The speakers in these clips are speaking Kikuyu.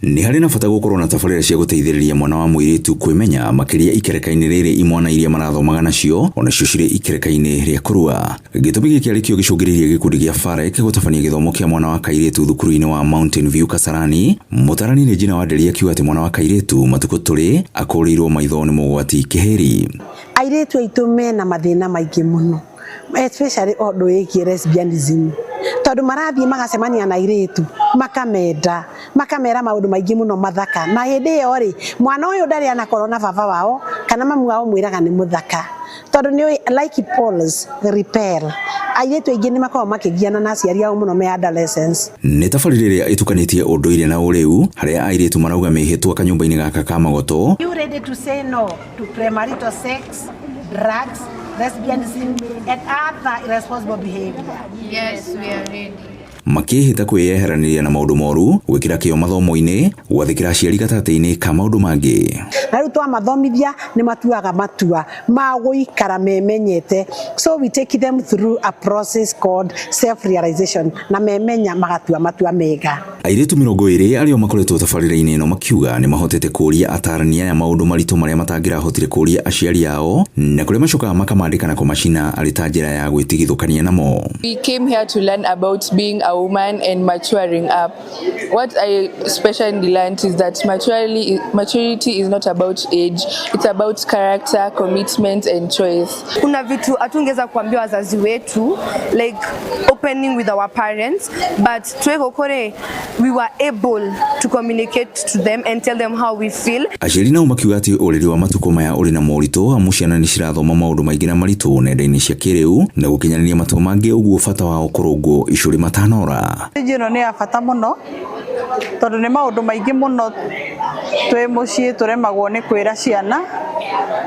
Nĩ harĩ na bata gũkorwo na tabarĩra cia gũteithĩrĩria mwana wa mũirĩtu kwĩmenya makĩria ikereka-inĩ rĩrĩ imwana iria marathomaga nacio onacio cirĩ ikereka-inĩ rĩa kũrua. Gĩtũmi gĩkĩ arĩ kĩo gĩcũngĩrĩirie gĩkundi gĩa FAREC gũtabania gĩthomo kĩa mwana wa kairĩtu thukuru-inĩ wa Mountain View Kasarani. Mũtarani Regina Wanderi akiuga atĩ mwana wa kairĩtu matukũ tũrĩ akũrĩirwo maitho nĩ mogwati kĩhĩri. Airĩtu aitũ mena mathĩna maingĩ mũno, especially ũndũ wĩgiĩ lesbianism, tondũ marathiĩ magacemania na airĩtu makamenda, makamera maũndũ maingĩ mũno mathaka, na hĩndĩ ĩyo rĩ, mwana ũyũ ndarĩ anakorwo na baba wao kana mamu wao mwĩraga nĩ mũthaka, tondũ nĩ like poles repel. Airĩtu aingĩ nĩ makoragwo makĩgiana na aciari ao mũno me adolescence. Nĩ tabarĩra ĩrĩa ĩtukanĩtie ũndũire na ũrĩu harĩa airĩtu marauga mĩhĩtwa kanyũmba-inĩ gaka ka magoto. You ready to say no to premarital sex, drugs, lesbianism and other irresponsible behavior? Yes, we are ready. Makĩhĩta kwĩyeheranĩria na maũndũ moru, gwĩkĩra kĩo mathomo-inĩ, gwathĩkĩra aciari gatagatĩ-inĩ ka maũndũ mangĩ. Na rĩu twamathomithia nĩ matuaga matua ma gũikara memenyete, so we take them through a process called self realization, na memenya magatua matua mega. Airĩtu 20 arĩa makoretwo tabarĩra-inĩ ĩno makiuga nĩ mahotete kũũria atarani aya maũndũ maritũ marĩa matangĩrahotire kũũria aciari ao, na kũrĩa macokaga makamandĩka na kũmacina arĩ ta njĩra ya gwĩtigithũkania namo. We came here to learn about being a woman and maturing up. What I especially learned is that maturity is not about age, it's about character, commitment and choice. Kuna vitu hatungeweza kuambia wazazi wetu, like opening with our parents, but twegokore we were able to communicate to them and tell them how we feel. Aciari nao makiuga atĩ ũreri wa matukũ maya ũrĩ na moritũ amu ciana nĩ cirathoma maũndũ maingĩ na maritũ nenda-inĩ cia kĩrĩu na gũkinyanĩria matua mangĩ, ũguo bata wao kũrũngwo icũrĩ matanora. Ĩno nĩ ya bata mũno tondũ nĩ maũndũ maingĩ mũno twĩ mũciĩ tũremagwo nĩ kwĩra ciana,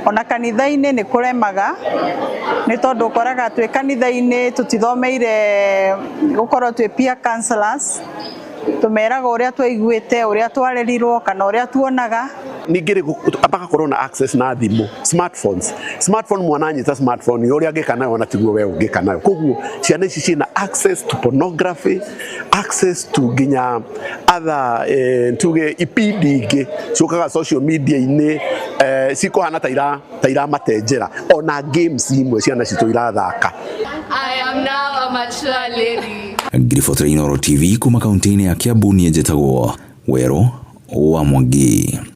ona kanitha-inĩ nĩ kũremaga, nĩ tondũ ũkoraga twĩ kanitha-inĩ tũtithomeire gũkorwo twĩ peer counselors, tũmeraga ũrĩa twaiguĩte, ũrĩa twarerirwo kana ũrĩa tuonaga. Ningĩ rĩ, magakorwo na access na thimũ, smartphones. Smartphone, mwana anyita smartphone, ũrĩa angĩka nayo ona tiguo we ũngĩka nayo. Koguo ciana ici ciĩna access to pornography, access to nginya other tuge ipindi ingĩ ciũkaga social media-inĩ, cikũhana ta iramatenjera, ona games imwe ciana citũ irathaka. I am now a mature lady. Ngiribotera Inooro TV kuma kaunti-inĩ ya Kiambu, niĩ njĩtagwo Werũ wa Mwangi.